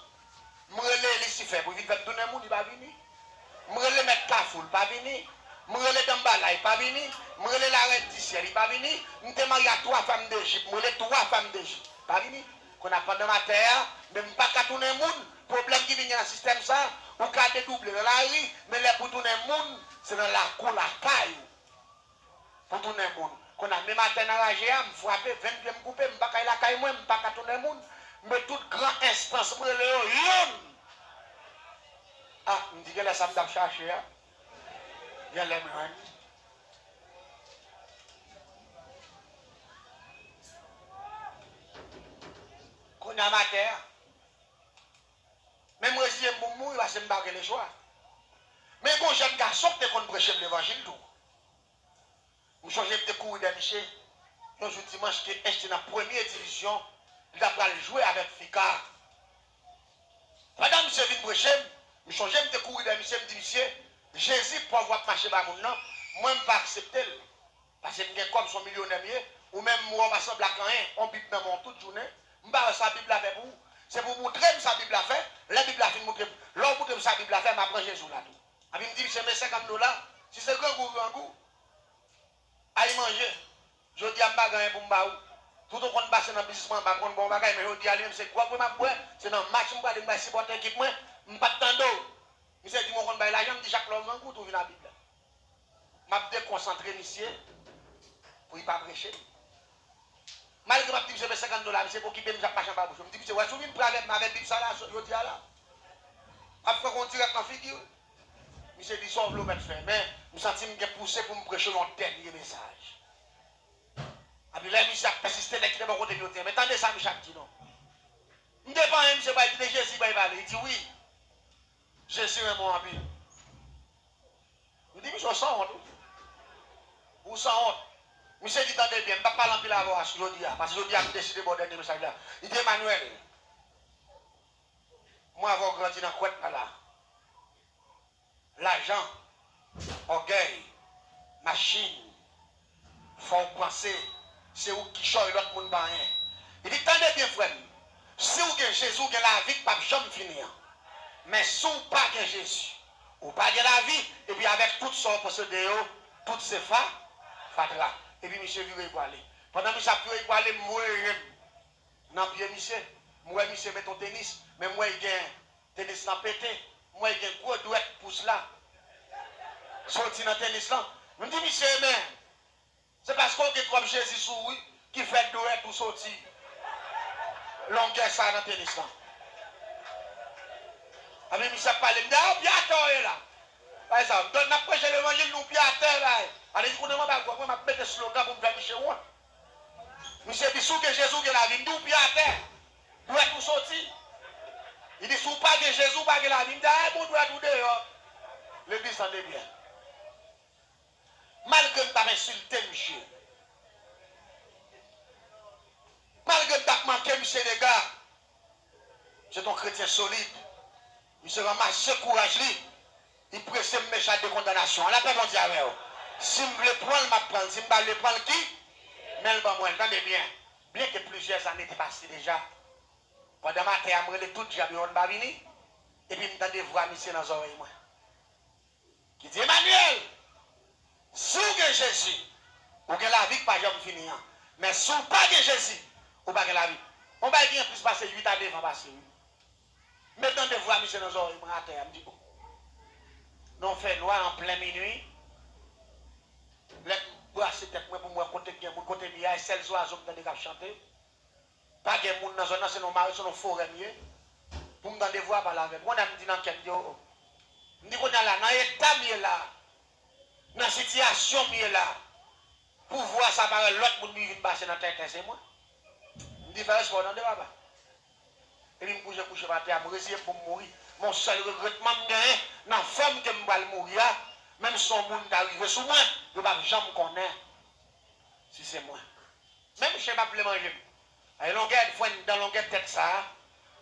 M rele Lisifè pou vin fè m tounen moun, li pa vini. M rele mèt kafou, li pa vini. M rele danmbala, li pa vini. M rele larèn disyè, li pa vini. M te marye a twa fanm dejip, m rele twa fanm dejip, li pa vini. Kounye a pandan m atè a, men m pa ka tounen moun. Pwoblèm ki vin gen nan sistèm sa, ou ka dedouble nan lari, men lè pou tounen moun, se nan lakou lakay ou pou tounen moun. Kounye a menm atè nan raje a, m frape, venn pye m koupe, m pa kay lakay mwen, m pa ka tounen moun. Men tout gran enstans m rele yo, youn. A, m di genlè sa m t ap chache a. Genlè m jwenn. Kounye a m atè a. Men m reziye m pou m mouri paske m pa gen lechwa. Men gon jèn gason ki te konn preche m levanjil tou. M sonje m te kouri dèyè misye yon jou dimanch ke H te nan premye divizyon, li ta pral jwe avèk Fika. Pandan misye vin preche m, m sonje m te kouri dèyè misye, m di misye, Jezi pòv w ap mache ba moun nan, mwen m pa aksepte l. Paske m gen kòb, se yon milyonè m ye, ou menm m wè w pa sanble ak anyen, yon Bib nan men w tout jounen, m pa wè sa Bib la fè pou ou. Se pou w moutre m sa Bib la fè, lè Bib la fin moutre m, lè w moutre m sa Bib la fè, m ap ranje jou la tou. Epi m di misye, men senkant dola, si se grangou, grangou, al manje. Jodi a m pa gen anyen pou m ba ou. Tout ou konn pase nan biznis mwen, m pa konn ba w bagay, men jodi a li menm se gwòg mwen m ap bwè, se nan match m prale, m pral sipòte ekip mwen, m pa t tande w. Misye di m ou konn bay lajan, m di chak lè w grangou, tou vin a Bib la. M ap dekonsantre misye pou li pa preche m. Malgre m ap di misye men senkant dola, misye pa okipe m, misye ap mache anba bouch mwen. M di misye, wè si w vin pre avè m avè Bib sa la jodi a la, m ap fè w yon dirèk nan figi w. Misye di sa w vle w mèt fè, men m santi m gen pouse pou m preche w yon dènye mesaj. Epi lè misye ap pèsiste, nèg ki te bò kote m yo di, men tande sa misye ap di non. M te pa anyen, misye bay di de Jezi bay pale, li di wi. Jezi renmen w anpil. M di misye w sanwont wi. Ou sanwont. Misye di tande byen, m p ap pale anpil avè w jodi a, paske jodi a m deside ba w dènye mesaj la. Li di Emmanuel, mwen avè w grandi nan kwèt la la. Lajan, ògèy, machin. Fò w panse, se ou k kichòy, lòt moun pa anyen. Li di, tande byen, frè m. Si w gen Jezi, w gen lavi k p ap janm fini an. Men si w pa gen Jezi, ou pa gen lavi, epi avèk tout sa w posede yo, tout se fa, fatra. Epi misye vire l prale. Pandan misye ap vire l prale, m voye je m nan pye misye. M wè misye met yon tenis, men m wè l gen tenis lan pete. M wè l gen gwo dwèt pous la soti nan tenis lan. M di misye, men, se paske w gen twòp Jezi sou ou wi ki fè dwèt ou soti longè sa nan tenis lan. Epi misye ap pale, m di, a, pye atè w ye la. Pa egzanp, donk n ap preche levanjil, nou pye atè la. Ale di kounye a mwen ba gwòg mwen, m ap mete slogan pou m fè misye wont. Misye di, si w gen Jezi, w gen lavi. M di, w pye atè. Dwèt ou soti. Li di, si w pa gen Jezi, w pa gen lavi. M di, a, bon, dwèt ou deyò. Legliz, tande byen. Malgre m t ap ensilte misye, malgre m t ap manke misye dega, se t on kretyen solid. Misye ranmase kouraj li, li prese m met chay de kondanasyon an. Lapè Bondye avè w. Si m vle pran l, m ap pran l. Si m pa vle pran l, ki? Men l ban mwen l. Tande byen. Byenke plizyè zane te pase deja, pandan maten an, m rele tout dyab yo, youn pa vini. Epi m tande vwa misye nan zòrèy mwen ki di, Emmanuel, si w gen Jezi, ou gen lavi k pa janm fini an. Men si w pa gen Jezi, ou pa gen lavi. Yon bagay ki gen plis pase uit a nevan pase wi. M tande vwa misye nan zòrèy mwen atè a, m di, o. Nan fènwa, an plen minui, lè m brase tèt mwen pou m wè kote k gen moun, kote m ye a, e sèl zwazo m tande k ap chante. Pa gen moun nan zòn nan, se nan mare, se nan forè m ye. Pou m tande vwa pale avè m. Kounye a m di nan kè m, m di, o, o. M di kounye a la, nan eta m ye la, nan sitiyasyon m ye la, pou vwa sa parèt lòt moun, li vin pase nan tenten, se mwen. M di, fè respè w tande, papa. Epi m kouche, kouche m atè a, m reziye m pou m mouri. Men yon sèl regretman m genyen, nan fòm ke m pral mouri a, menm si yon moun ta rive sou mwen, yo p ap janm konnen si se mwen. Menm chen p ap vle manje m. Ay, longè frenn dan, longè tèt sa a,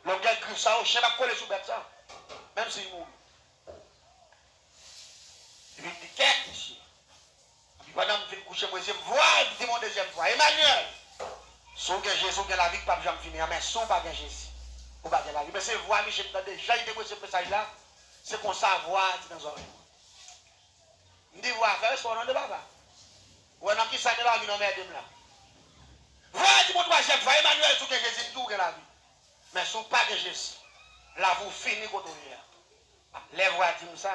longè grif sa a, chen p ap kole sou bèt sa a. Menm si l mouri. Epi m di, kèt, mesye. Epi pandan m fin kouche, m resi, m vwa di m yon dezyèm fwa, Emmanuel, si w gen Jezi, w gen lavi k p ap janm fini an, men si w pa gen Jezi, ou pa gen lavi. Men se vwa misye m tande, jan li te prese mesaj la, se konsa vwa a di nan zòrèy mwen. M di vwa a, fè respè w tande papa. Ou wè nan kisa nèg la vin anmède m la. Vwa a di m yon twazyèm fwa, Emmanuel, si w gen Jezi, m di w gen lavi. Men si w pa gen Jezi, lavi w fini kote w ye a. Lè vwa a di m sa,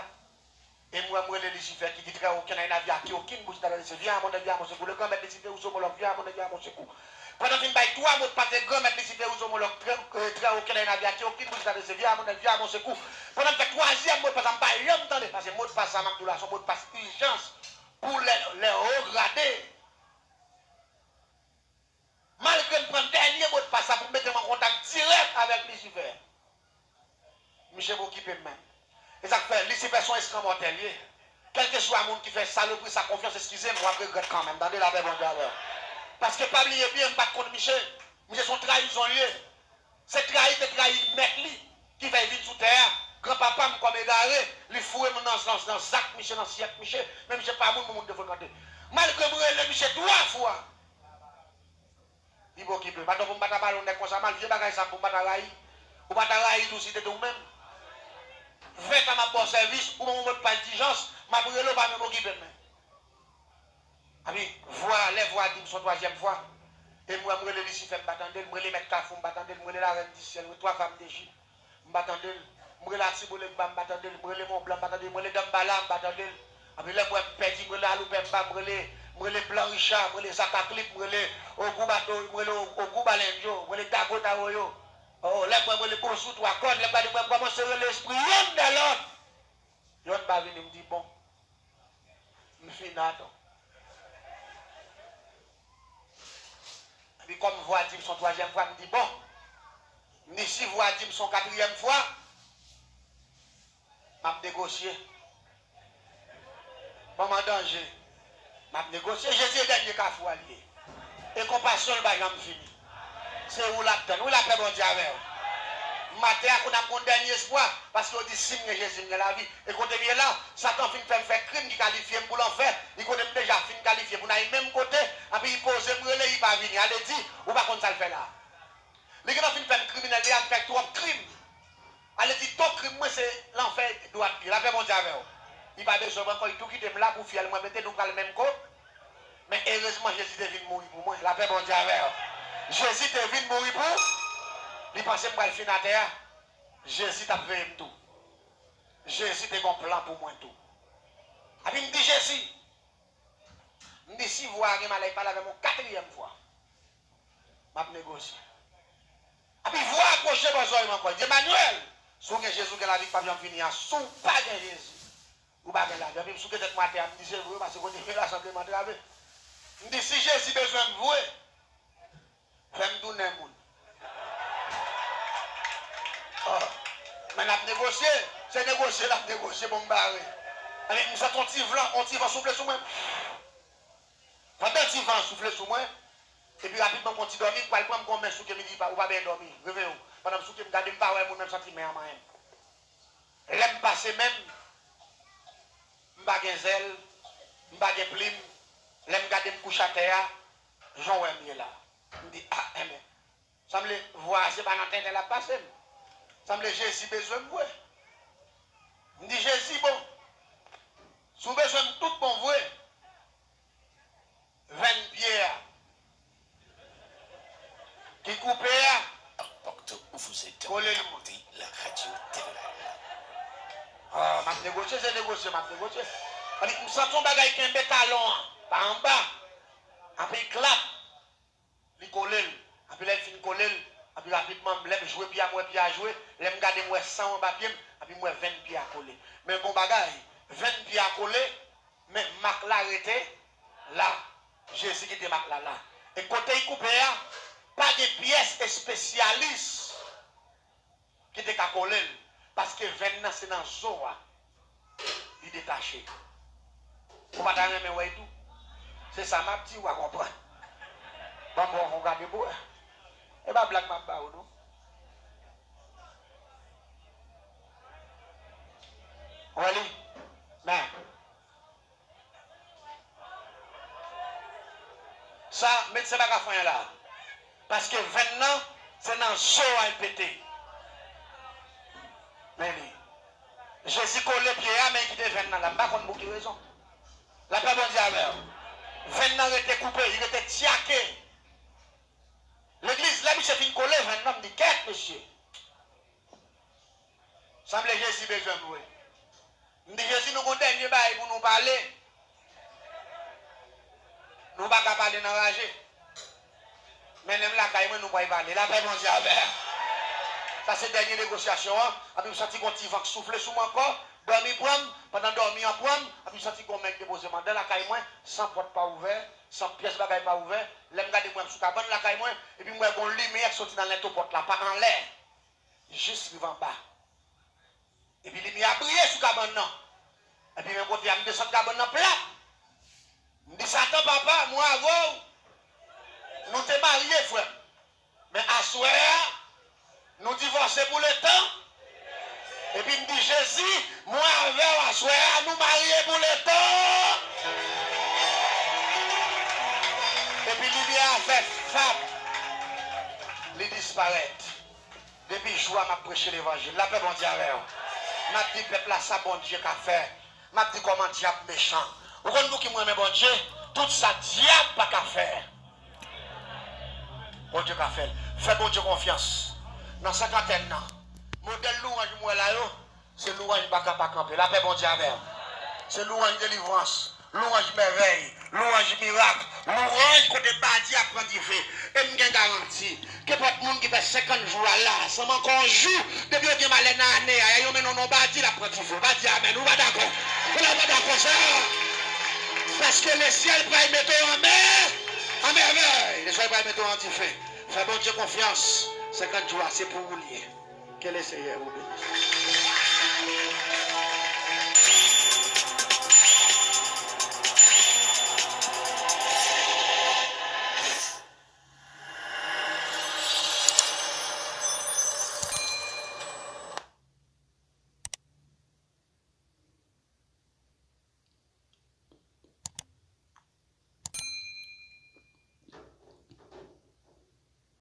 e m wè m rele Lisifè ki di très haut que n'a une avis à quiconque, bouche adressée, viens à mon aide, viens à mon secours. Le grand maître Lisifè, où sont mon lòk, viens à mon aide, viens à mon secours. Pandan m fin bay twa modpas e granmèt Lisifè, où sont mon lòk, très, euh, très haut que n'a une avis à quiconque, bouche adressée, viens à mon aide, viens à mon secours. Pandan m fè twazyèm modpas la, m pa janm tande, paske modpas sa m ap di w la, se yon modpas ijans pou lè, lè wo grade. Malgre m pran dènye modpas la pou m mete m an kontak dirèk avèk Lisifè, misye pa okipe m menm. E sa k fè Lisifè se yon eskanmòtè l ye. Kèlkeswa moun ki fè salopri sa konfyans, eskize m, w ap regrèt kanmenm. Tande, lapè Bondye avè w. Paske pa bliye byen, m pa t konn misye. Misye se yon trayizon l ye. Se trayi te trayi mèt li ki fè l vin sou tè a. Granpapa m kòm egare, li foure m nan, nan, nan zak misye, nan syèk misye, men misye pa moun pou moun te frekante. Malgre m rele misye twa fwa, li pa okipe m. Atò pou m pa ta pale yon nèg konsa mal, vye bagay sa pou m pa ta rayi. Ou pa ta rayi tou si te te ou menm. Ven tan m ap ba w sèvis, ou ban m yon modpas dijans, m ap rele w pa menm okipe m. Epi vwa, lè vwa a di m se yon twazyèm fwa, e m wè m rele Lisifè, m pa tande l, m rele mèt kafou, m pa tande l, m rele larèn di syèl, m rele twa fanm dejip, m pa tande l, m rele Atibolegba, m pa tande l, m rele Mont Blanc, m pa tande l, m rele Danmbala, m pa tande l. Epi lè m wè m pèdi, m rele Aloupemba, m rele, m rele Blan Richa, m rele Zakaklip, m rele Ogou Bato, m rele Ogou Balenjo, m rele Dago Dawoyo. O, lè m wè m rele Bonsou Twa Kòn, lè m gade m wè m kòmanse rele espri yonn dè lòt. Yonn pa vini, m di bon. M fin adan. Epi kòm vwa di m se yon twazyèm fwa, m di bon. M di si vwa di m se yon katriyèm fwa, m ap negosye. Ban m an danje. M ap negosye. Jezi e dènye kafou a li ye. E konpasyon l pa janm fini. Se ou l ap tann. Wi, lapè Bondye avè w. M atè a, kounye a m gon dènye espwa, paske yo di si m gen Jezi, m gen lavi. E kote m ye la, Satan fin fè m fè krim ki kalifye m pou lanfè. Li konnen m deja fin kalifye pou n al menm kote, anpi li poze m rele, li pa vini. Ale di, ou pa konn sa l fè la. Li gentan fin fè m kriminèl, li a m fè twòp krim. Ale di, to krim mwen se lanfè dwat pye. Lapè Bondye avè w. Li pa bezwen mwen ankò, li tou kite m la pou fyèl mwen pete, nou pral menm ko. Men erezman, Jezi te vin mouri pou mwen. Lapè Bondye avè w. Jezi te vin mouri pou. Li panse m pral fin atè a. Jezi t ap veye m tou. Jezi te gon plan pou mwen tou. Epi m di Jezi, m di si vwa a gen malè, pale avè m yon katriyèm fwa. M ap negosye. Epi vwa a pwoche bò zòrèy mwen ankò. Li di, Emmanuel, si w gen Jezi, w gen lavi k p ap janm fini an. Si w pa gen Jezi, ou pa gen lavi. Epi m souke tèt mwen atè a, m di, se vre, paske kote m ye la sanble m antrave. M di, si Jezi bezwen m vre, fè m tounen moun. Oh. Men n ap negosye. Se negosye n ap negosye, bon, m bare. Epi m santi yon ti van, yon ti van soufle sou mwen. Pandan ti van an soufle sou mwen, epi rapidman m gon ti dòmi, m pral pran m gon men souke m, li di, "Pa, ou pa byen dòmi, reveye w." Pandan m souke, m gade, m pa wè moun, men m santi men an manyen m. Lè m pase men m, m pa gen zèl, m pa gen plim. Lè m gade m kouche atè a, jan w wè m ye la. M di, "Ah, enben, sanble vwa a se pa nan tenten l ap pase m. Sanble Jezi bezwen m vre." M di, "Jezi, bon, si w bezwen m tout bon vre, venn pye a ki koupe a, kole l mwen." Ah, m ap negosye, se negosye, m ap negosye. Epi m santi yon bagay kenbe talon an pa anba. Epi klap, li kole l. Epi lè l fin kole l, epi rapidman, lè m jwe pye a, m wè pye a jwe. Lè m gade, m wè san anba pye m, epi m wè venn pye a kole. Men gon bagay, venn pye a kole, men mak la rete la. Jezi kite mak la la. E kote l koupe a, pa gen pyès espesyalis ki te ka kole l, paske venn nan se nan zo a li detache. Ou pa ta renmen wè l tou? Se sa m ap di, w a konprann. Ban m wè w gade pou wè. E pa blag m ap ba ou, non. Wè li? Men. Sa, medsen pa ka fè anyen la. Paske venn nan, se nan zo a l pete. Men li. Jezi kole pye a, men li kite venn nan la. M pa konn pou ki rezon. Lapè Bondye avè w. Venn nan rete koupe, li rete tyake. Legliz, lè misye fin kole venn nan, m di, "Kèt, mesye." Sanble Jezi bezwen m vre. M di, "Jezi, nou gon dènye bagay pou nou pale. Nou pa ka pale nan raje. Mennen m lakay mwen, nou pral pale." Lapè Bondye avè w. Sa se dènye negosyasyon an. Epi m santi gon ti van k soufle sou mwen ankò. Dòmi pran m. Pandan dòmi an pran m, epi m santi gon men k depoze m anndan lakay mwen, san pòt pa ouvè, san pyès bagay pa ouvè. Lè m gade, m wè m sou kabann lakay mwen, epi m wè gon limyè k soti nan lentopòt la, pa anlè. Jis rive anba. Epi limyè a briye sou kabann nan. Epi men kote a, m desann kabann nan plat. M di, "Satan, papa, mwen avè w, nou te marye, frè m. Men aswè a, nou divòse pou letan." Epi m di, "Jezi, mwen avè w aswè a, nou marye pou letan." Epi limyè a fè fap, li disparèt. Depi jou a m ap preche levanjil. Lapè Bondye avè w. M ap di pèp la sa Bondye ka fè. M ap di kòman dyab mechan. Ou konn pouki m renmen Bondye? Tout sa dyab pa ka fè, Bondye ka fè l. Fè Bondye konfyans. Nan senkantèn nan, modèl lwanj m wè la yo, se lwanj baka pa kanpe. Lapè Bondye avè w. Se lwanj delivrans, lwanj mèvèy, lwanj mirak, lwanj kote badi ap pran dife. E m gen garanti, kenpòt moun ki fè senkant jou a la, sanm ankò yon jou, depi yo gen malè nan ane a, yo mennen w nan badi, l ap pran dife. Ou pa di amèn, ou pa dakò. Ou la pa dakò sa? Paske lesyèl pral mete w an mè, an mèvèy. Lesyèl pral mete w an dife. Fè Bondye konfyans. Senkant jou a, se pou ou l ye. Que le Seigneur vous bénisse.